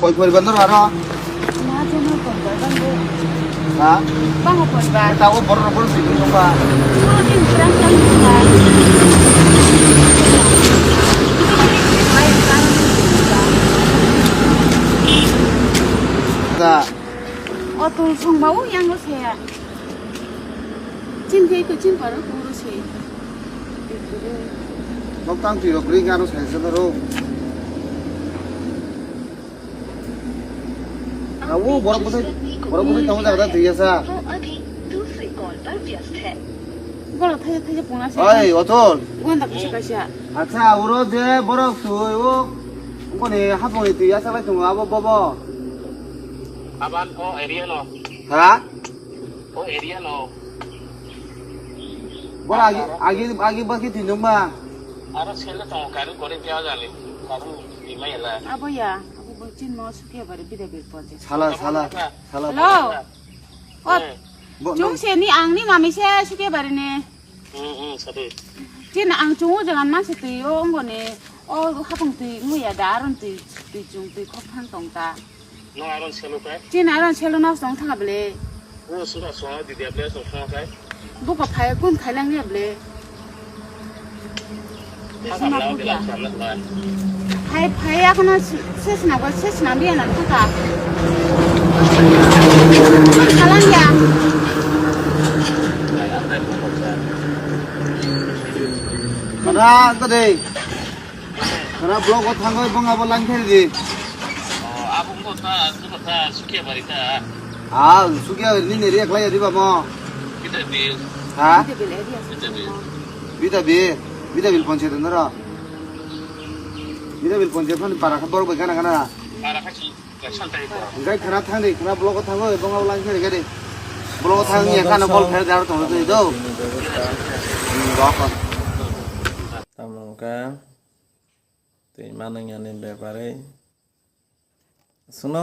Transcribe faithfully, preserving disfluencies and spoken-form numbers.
Koi poribar no aro? Ma jono poribar bang bo. Ha? Bang poribar. Ta o borok borok sini sungba. Puro din kurang kurang sungba. Ta. O tul sungba o yang lo se. Chin thei ko chin paro ko ro se. Nok tang twi rok ring aro sai se ro. Abo borok bwsai, borok bwsai tamo jaga da twi ya sa. वो अभी दूसरे कॉल पर व्यस्त है। Borok thai thai puna se. Oi, Otol. Gonda kusi kaisa. Acha, uro je borok twi o, ngoni haponi twi ya sa lai tongo abo bobo. Aban o area no. Ha? O area no. Bora agi, agi, agi baki tinjung ba. Aro sele tongo karu kore pya jani. Karu di mai la. Abo ya, abo bo chin mo suke bari bida bil ponche. Sala, sala, sala. Hello. Ot. Bo, chung no. Se ni ang ni mami se suke bari ne. Hmm, hmm, sabi. Chin ang chungu jangan ma se twi o ngo ne. O hapang twi ngu ya da aron twi, twi chung twi khok thang tong ta. No aron selo kai? Chin aron selo na song thanga bele. O suka suka di dia bele song thanga kai? Buka phai kun khai lang ya bele. Thanga Sima bela buka. Bela thanga bela. Phai phai ya kono ses na ba ses na biya na thaka. Khalang ya. Kada kada. Khara block o thangoi bong abo lang kheri di. Oh, abo wngkha ta, wngkha ta, Sukia bari ta. Ah, Sukia ni neri eklai di ba mo. Bita bil. Ha? Bita bil area. Bita bil. Bita bil, Bita bil ponchayat nara. Bita bil ponchayat ni para kha borok bai gana gana. Para kha si, election tai ko. Engkai khara thang di, khara block o thangoi bong abo lang kheri gari. Block o thang ya kana call pher dar tong di do. Hmm, block o. Tamo ka. Twi manwng yani bepari. Suno,